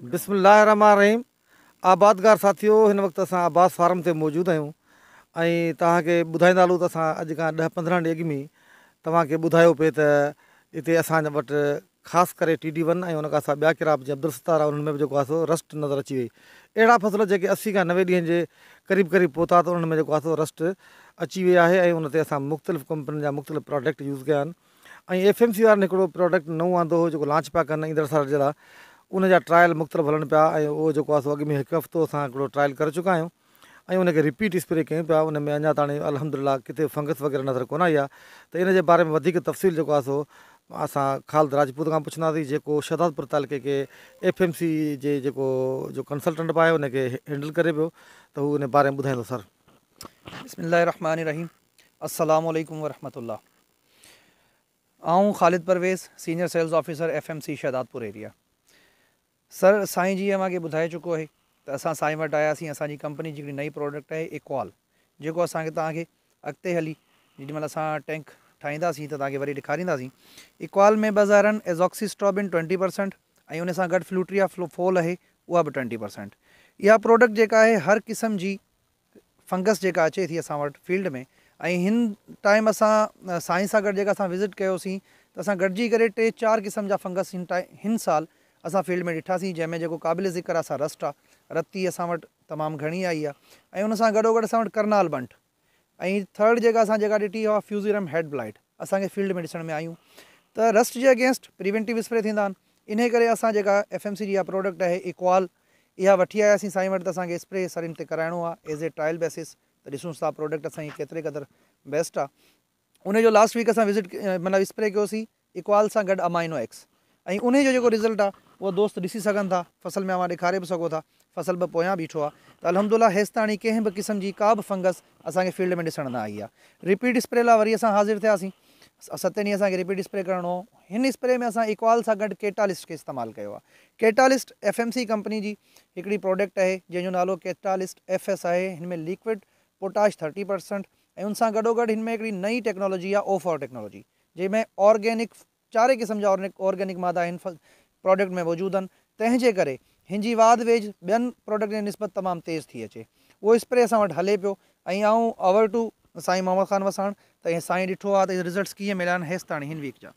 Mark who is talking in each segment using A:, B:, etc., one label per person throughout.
A: بسم الله الرحمٰن الرحيم آبادگار ساٿيو هن وقت اسان عباس فارم تي موجود آهيون ۽ توهان کي ٻڌائيندا هلون ته اسان اڄ کان ڏهه پندرهن ڏينهن اڳ ۾ توهان کي ٻڌايو پئي ته هتي اسان وٽ خاص ڪري ٽي ڊي ون ۽ ان کان سواء ٻيا ڪراپ جيئن عبدالستار آهي انهن ۾ به جيڪو آهي سو رسٽ نظر اچي وئي اهڙا فصل جيڪي 80 کان 90 ڏينهن جي قريب قريب پهتا ته انهن ۾ جيڪو آهي سو رسٽ اچي وئي آهي ۽ ان تي اسان مختلف ڪمپنين جا مختلف پراڊڪٽ يوز ڪيا آهن ۽ ايف ايم سي وارن هڪڙو پراڊڪٽ نئون آندو هو جيڪو لانچ پيا ڪن ايندڙ سال جي لاء ان جا ٽرائل مختلف هلن پيا ۽ اهو جيڪو آهي سو اڳ ۾ هڪ هفتو اسان هڪڙو ٽرائل ڪري چڪا آهيون ۽ ان کي رپيٽ اسپري ڪيون پيا ان ۾ اڃا تاڻي الحمدلله ڪٿي فنگس وغيره نظر ڪونه آئي آهي ته ان جي باري ۾ وڌيڪ تفصيل جيڪو آهي سو اسان خالد راجپوت کان پڇنداسين جيڪو شهدادپور تعلقي کي ايف ايم سي جي جيڪو جو ڪنسلٽنٽ به آهي ان کي هينڊل ڪري پيو ته هو ان باري ۾ ٻڌائيندو سر.
B: بسم الله الرحمٰن الرحيم السلام عليڪم ورحمة الله آئون Khalid Parvez senior sales officer F M C Shahdadpur area sir سائين جي اوهان کي ٻڌائي چڪو آهي ته اسان سائين وٽ آياسين اسان جي ڪمپني جي هڪڙي نئين پراڊڪٽ آهي ايڪوال جيڪو اسان کي توهان کي اڳتي هلي جيڏي مهل اسان ٽينڪ ٺاهينداسين ته توهان کي وري ڏيکارينداسين ايڪوال ۾ بظاهرن ايزوڪسي اسٽرابن 20% ۽ ان سان گڏ فلوٽريا فول آهي اها به 20% اها پراڊڪٽ جيڪا آهي هر قسم جي فنگس جيڪا اچي ٿي اسان وٽ فيلڊ ۾ ۽ هن ٽائيم اسان سائين سان گڏ جيڪا اسان وزٽ ڪيوسين ته اسان گڏجي ڪري ٽي چار قسم جا فنگس هن ٽائيم هن سال اسان فيلڊ ۾ ڏٺاسين جنهن ۾ جيڪو قابل ذڪر آ سا رسٽ آ رتي اسان وٽ تمام گهڻي آئي آ ۽ ان سان گڏو گڏ اسان وٽ ڪرنال بنٽ ۽ ٿرڊ جيڪا اسان جيڪا ڏٺي اها فيوزيرم هيڊ بلائٽ اسان کي فيلڊ ۾ ڏسڻ ۾ آيون ته رسٽ جي اگينسٽ پريونٽيو اسپري ٿيندا آهن انهي ڪري اسان جيڪا ايف ايم سي جي اها پروڊڪٽ آهي ايڪوال اها وٺي آياسين سائين وٽ ته اسان کي اسپري سرين تي ڪرائڻو آهي ايز اي ٽرائل بيسس ته ڏسون ٿا پروڊڪٽ اسان جي ڪيتري قدر بيسٽ آهي انهي جو لاسٽ ويڪ اسان وزٽ مطلب اسپري ڪيوسين اڪوال سان گڏ امائنو ايڪس ۽ انهي جو جيڪو رزلٽ آ اهو دوست ڏسي سگهن ٿا فصل ۾ اوهان ڏيکاري به سگهو ٿا فصل به پويان بيٺو آ ته الحمدالله هيستاڻي ڪنهن به قسم جي ڪا به فنگس اسان کي فيلڊ ۾ ڏسڻ نه آئي آ رپيٽ اسپري لاء وري اسان حاضر ٿياسين ستين ڏينهن اسان کي رپيٽ اسپري ڪرڻو هو هن اسپري ۾ اسان اڪوال سان گڏ ڪيٽالسٽ کي استعمال ڪيو آ catalyst F M C company جي هڪڙي پروڊڪٽ آهي جنهن جو نالو ڪيٽالسٽ ايف ايس آهي هن ۾ ليڪوڊ پوٽاش 30% ۽ ان سان گڏوگڏ هن ۾ هڪڙي نئين ٽيڪنالاجي آهي او فور ٽيڪنالاجي جنهن ۾ آرگينڪ چارئي قسم جا آرگينڪ مادا هن پراڊڪٽ ۾ موجود آهن تنهن جي ڪري هن جي واڌ ويجهه ٻين پراڊڪٽ جي نسبت تمام تيز ٿي اچي اهو اسپري اسان وٽ هلي پيو ۽ آئون اوور ٽو سائين محمد خان وساڻ ته سائين ڏٺو آهي ته رزلٽس ڪيئن مليا آهن هيستاڻي هن ويڪ جا.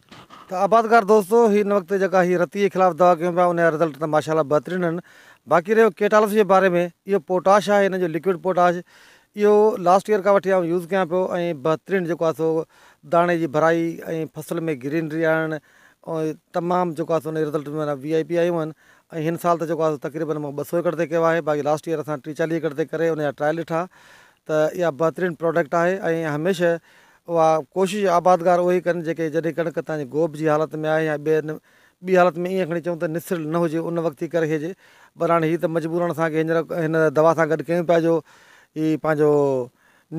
A: ته آبادگار دوستو هن وقت جيڪا هي رتي جي خلاف دوا ڪيون پيا ان جا رزلٽ ته ماشاء الله بهترين آهن باقي رهيو ڪيٽالس جي باري ۾ اهو پوٽاش آهي هن جو لڪوڊ پوٽاش اهو لاسٽ ايئر کان وٺي آئون يوز ڪيان پيو ۽ بهترين جيڪو آهي سو داڻي جي ڀرائي ۽ فصل ۾ گرينري آڻڻ ۽ تمام جيڪو آهي سو ان جي رزلٽ معنيٰ وي آء پي آيون آهن ۽ هن سال ته جيڪو آهي سو تقريبن مون 200 ايڪڙ تي ڪيو آهي باقي لاسٽ ايئر اسان 30 40 ايڪڙ تي ڪري ان جا ٽرائل ڏٺا ته اها بهترين پراڊڪٽ آهي ۽ هميشه اها ڪوشش آبادگار اهي ئي ڪن جيڪي جڏهن ڪڻڪ تان جي گوب جي حالت ۾ آهي يا ٻين ٻي حالت ۾ ائين کڻي چئون ته نسريل نه هجي ان وقت ئي ڪري هجي پر هاڻي هي ته مجبورن اسان کي هينئر هن دوا سان گڏ ڪيون پيا جو هي پنهنجو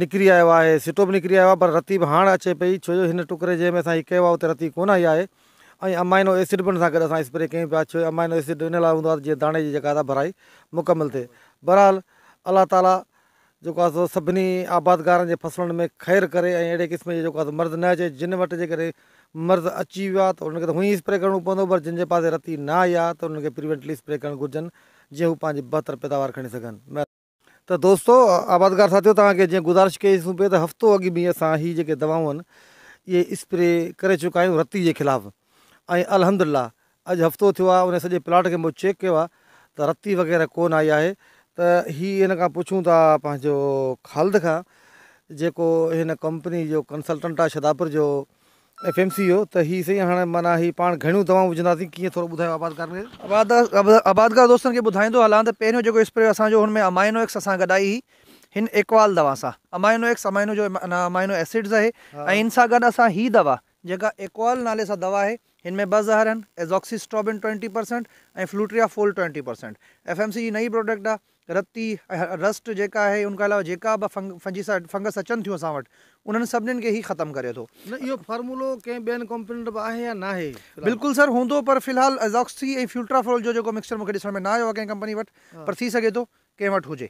A: نڪري آيو آهي سٽو به نڪري آيو آهي پر رتي به هاڻ اچي پئي ڇو جو هن ٽڪري جنهن ۾ اسان هي ڪيو آهي اتي رتي ڪونه آئي آهي ۽ امائنو ايسڊ به ان سان گڏ اسان اسپري ڪيون پيا ڇو جو امائنو ايسڊ ان لاء هوندو آهي ته جيئن داڻي جي جيڪا ڀرائي مڪمل ٿئي بهرحال الله تعالي جيڪو آهي سو سڀني آبادگارن جي فصلن ۾ خير ڪري ۽ اهڙي قسم جي جيڪو آهي سو مرض نه اچي جن وٽ جيڪڏهن مرض اچي ويو آهي ته انهن کي ته هونئن ئي اسپري ڪرڻو پوندو پر جن جي پاسي رتي نه آئي آهي ته انهن کي پريونٽلي اسپري ڪرڻ گهرجن جيئن هو پنهنجي بهتر پيداوار کڻي سگهن. ته دوستو آبادگار ساٿيو توهان کي جيئن گذارش ڪئي سون پئي ته هفتو اڳ ۾ اسان هي جيڪي دوائون آهن اهي اسپري ڪري چڪا آهيون رتي جي خلاف ۽ الحمدلله اڄ هفتو ٿيو آهي ان سڄي پلاٽ کي مون چيڪ ڪيو آهي ته رتي وغيره ڪو نه آئي آهي ته هي هن کان پڇون ٿا پنهنجو خالد کان جيڪو هن ڪمپني جو ڪنسلٽنٽ آهي شداپور جو ايف ايم سي جو ته هي سائين هاڻي معنيٰ هي پاڻ گهڻيون دوائون وجهنداسين ڪيئن ٿورو ٻڌايو آبادگارن کي.
B: آبادگار دوستن کي ٻڌائيندو هلان ته پهريون جيڪو اسپري اسان جو هن ۾ امائنو ايڪس اسان گڏائي هئي هن ايڪوال دوا سان امائنو ايڪس امائنو جو معنيٰ امائنو ايسڊز آهي ۽ ان سان گڏ اسان هي دوا جيڪا ايڪوال نالي سان دوا آهي هن ۾ ٻه زهر آهن ايزوڪسي اسٽرابن 20% ۽ فلوٽريا فول 20% ايف ايم سي جي نئين پروڊڪٽ آهي رتي ۽ رسٽ جيڪا آهي ان کان علاوه جيڪا به فنجي سائيڊ فنگس اچن ٿيون اسان وٽ انهن سڀنين کي هي ختم ڪري ٿو.
A: نه اهو فارمولو ڪنهن ٻين ڪمپنين وٽ به آهي يا ناهي
B: في الحال؟ بلڪل سر هوندو پر في الحال ايزوڪسي ۽ فيوٽرافول جو جيڪو مڪسچر مونکي ڏسڻ ۾ نه آيو آهي ڪنهن ڪمپني وٽ پر ٿي سگهي ٿو ڪنهن وٽ هجي.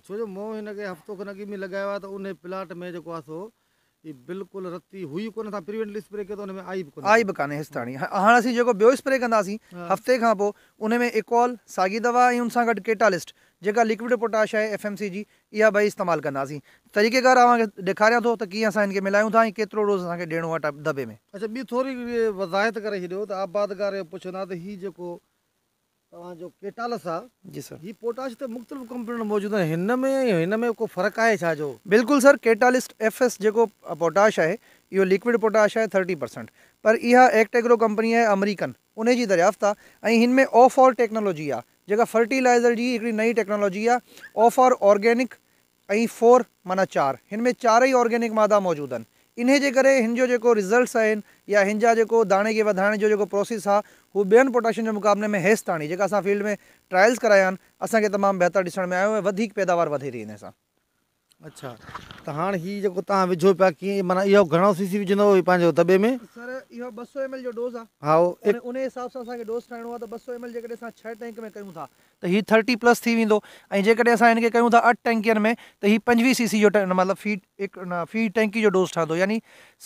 A: ڇو جو مون هن کي هفتو کن اڳ ۾ لڳايو آهي ته انهي پلاٽ ۾ جيڪو آهي سو هي بلڪل رتي هئي ڪونه تان پريونٽ اسپري ڪيو ته ان ۾ آئي به ڪونه.
B: آئي به ڪانهي هيستاڻي. هاڻ اسين جيڪو ٻيو اسپري ڪنداسين هفتي کان پوء ان ۾ ايڪول ساڳي دوا ۽ ان سان گڏ ڪيٽالسٽ جيڪا لڪوڊ پوٽاش آهي ايف ايم سي جي اها ٻئي استعمال ڪنداسين. طريقيڪار اوهان کي ڏيکاريان ٿو ته ڪيئن اسان هن کي ملايون ٿا ۽ ڪيترو ڊوز اسان کي ڏيڻو آهي دٻي ۾.
A: اڇا ٻي ٿوري وضاحت ڪري ڇڏيو ته آبادگار اهو پڇندا ته هي جيڪو توهان جو ڪيٽالس آ.
B: جي سر.
A: هي پوٽاش ته مختلف ڪمپنين وٽ موجود آهن هن ۾ ۽ هن ۾ ڪو فرق آهي ڇا جو؟
B: بلڪل سر ڪيٽالسٽ ايف ايس جيڪو پوٽاش آهي اهو ليڪوڊ پوٽاش آهي ٿرٽي پرسنٽ پر اها ايڪٽ ايگرو ڪمپني آهي آمريڪن انهي جي دريافت آ ۽ هن ۾ آف آر ٽيڪنالاجي آ جيڪا فرٽيلائزر جي هڪڙي نئين ٽيڪنالاجي آ آف آر آرگينڪ ۽ فور معنيٰ چار، هن ۾ چارئي آرگينڪ مادا موجود آهن. انهي جي ڪري هن جو جيڪو رزلٽس آهن يا هن جا جيڪو داڻي کي وڌائڻ جو جيڪو پروسيس آهي هو ٻين پوٽاشين جي مقابلي ۾ هيستاڻي جيڪا اسان فيلڊ ۾ ٽرائلز ڪرايا آهن اسان کي تمام بهتر ڏسڻ ۾ آيو ۽ وڌيڪ پيداوار وڌي ٿي انهي سان.
A: اڇا ته هاڻ هي جيڪو توهان وجهو پيا ڪيئن معنيٰ اهو گهڻو سي سي وجهندو هي پنهنجو دٻي ۾؟
B: سر اهو 200 ايم ايل جو ڊوز آهي.
A: ها اهو
B: انهي حساب سان اسان کي ڊوز ٺاهڻو آهي ته 200 ايم ايل جيڪڏهن اسان ڇهه ٽينڪ ۾ ڪيون ٿا ته هي ٿرٽي پلس ٿي ويندو ۽ جيڪڏهن اسان هن کي ڪيون ٿا اٺ ٽينڪين ۾ ته هي 25 سي سي جو مطلب في هڪ نه في ٽينڪي جو ڊوز ٺهندو يعني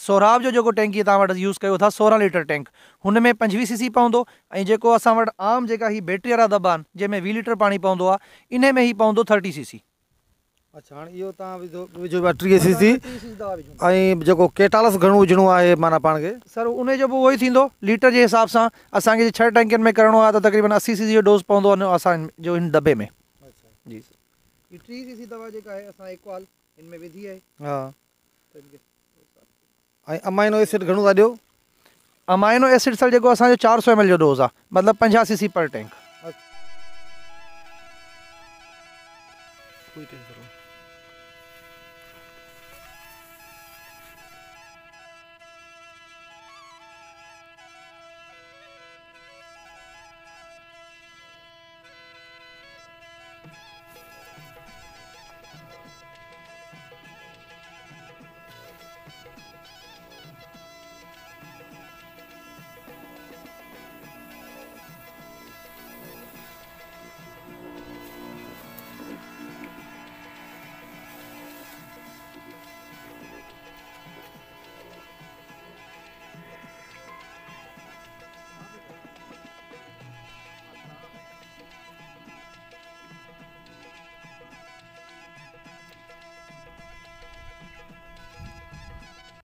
B: سهراب جو جيڪو ٽينڪي توهان وٽ يوز ڪيو ٿا 16 ليٽر ٽينڪ هن ۾ 25 سي سي پوندو ۽ جيڪو اسان وٽ عام جيڪا هي بيٽري وارا دٻا آهن جنهن ۾ 20 ليٽر پاڻي پوندو آهي انهي ۾ هي پوندو 30 سي سي.
A: اڇا هاڻي اهو توهان وڌو وجهو پيا 30 سي سي ۽ جيڪو ڪيٽالس گهڻو وجهڻو آهي معنيٰ پاڻ کي.
B: سر انهي جو به اهو ئي ٿيندو ليٽر جي حساب سان اسان کي جي ڇهه ٽينڪين ۾ ڪرڻو آهي ته تقريبن 80 سي سي جو ڊوز پوندو اسان جو هن دٻي ۾. جي سر هي 30 سي سي دوا جيڪا آهي اسان ايڪوال هن ۾ وڌي آهي.
A: ها ۽ امائنو ايسڊ گهڻو ٿا ڏيو؟
B: امائنو ايسڊ سر جيڪو اسان جو 400 ايم ايل جو ڊوز آهي مطلب 50 سي سي پر ٽينڪ.